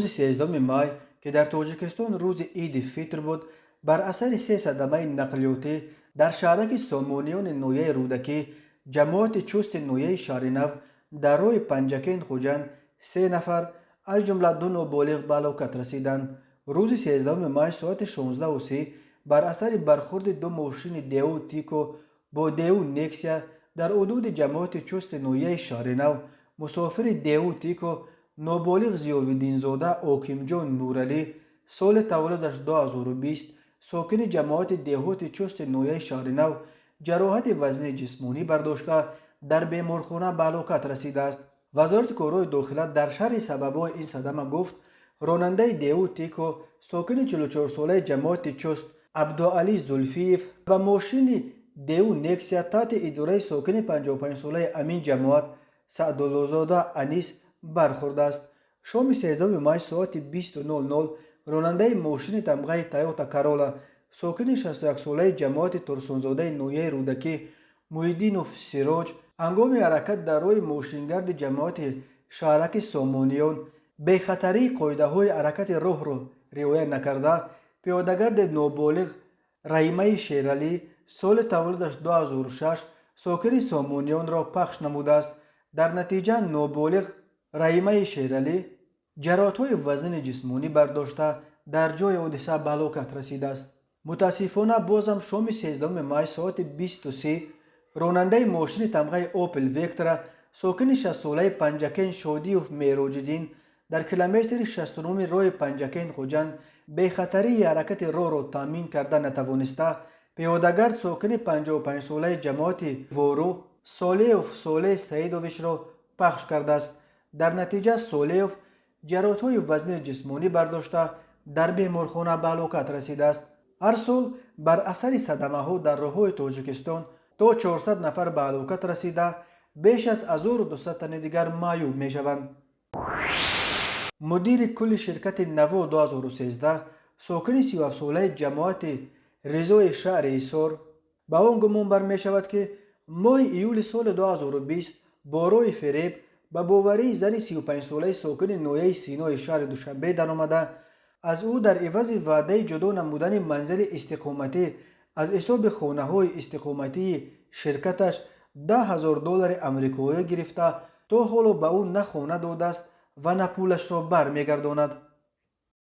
Рӯзи 13 май, ки дар Тоҷикистон рӯзи Иди Фитр буд, бар асари се садамаи нақлиётӣ дар шаҳраки Сомониёни ноҳияи Рӯдакӣ, ҷамоати Чусти ноҳияи Шаҳринав, дар роҳи Панҷакент Хуҷанд се нафар, аз ҷумла ду ноболиғ, ба ҳалокат расиданд. Рӯзи 13 май соати 16:30 бар асари бархурди ду мошини Деу Тико бо Деу Нексия дар ҳудуди ҷамоати Чусти ноҳияи Шаҳринав мусофири Деу Тико, ноболиғ Зиёвиддинзода Окимҷон Нуралӣ, соли таваллудаш 2020, сокини ҷамоати деҳоти Чусти ноҳияи Шаҳринав, ҷароҳати вазнии ҷисмонӣ бардошта, дар беморхона ба ҳалокат расидааст. Вазорати корҳои дохила дар шарҳи сабабҳои ин садама гуфт, ронандаи Деу Тико, сокини 44-солаи ҷамоати Чуст Абдуалӣ Зулфиев, ба мошини Деу Нексия таҳти идораи сокини 55-солаи ҳамин ҷамоат Саъдуллозода Анис бархӯрдааст. Шоми 13 май соати 20:00 ронандаи мошини тамғаи Тойота Карола, сокини 61-солаи ҷамоати Турсунзодаи ноҳияи Рӯдакӣ Муҳиддинов Сироҷ, ҳангоми ҳаракат дар роҳи мошингарди ҷамоати шаҳраки Сомониён бехатарии қоидаҳои ҳаракати роҳро риоя накарда, пиёдагарди ноболиғ Раҳимаи Шералӣ, соли таваллудаш 2006, сокини Сомониёнро пахш намудааст. Дар натиҷа ноболиғ Раҳимаи Шералӣ ҷароҳатҳои вазнини ҷисмонӣ бардошта, дар ҷои ҳодиса ба ҳалокат расидааст. Мутаассифона, бозам шоми 13 май соати 20:30 ронандаи мошини тамғаи Опел Вектра, сокини 60-солаи Панҷакент Шодиев Мероҷиддин, дар километри 69 роҳи Панҷакент Хуҷанд бехатарии ҳаракати роҳро таъмин карда натавониста, пиёдагард, сокини 55-солаи ҷамоати Ворух Солеев Солеҳ Саидовичро пахш кардааст. Дар натиҷа Солеев ҷароҳатҳои вазнини ҷисмонӣ бардошта, дар беморхона ба ҳалокат расидааст. Ҳар сол бар асари садамаҳо дар роҳҳои Тоҷикистон то 400 нафар ба ҳалокат расида, беш аз 1200 тани дигар маъюб мешаванд. Мудири кулли ширкати Наво 2013, сокини 37-солаи ҷамоати Ризои шаҳри Ҳисор, ба он гумон бармешавад, ки моҳи июли соли 2020 бо роҳи фиреб ба боварии зани 35-солаи сокини ноҳияи Синои шаҳри Душанбе даромада, аз ӯ дар ивази ваъдаи ҷудо намудани манзили истиқоматӣ аз ҳисоби хонаҳои истиқоматии ширкаташ 10 000 доллари амрикоӣ гирифта, то ҳоло ба ӯ на хона додааст ва на пулашро бармегардонад.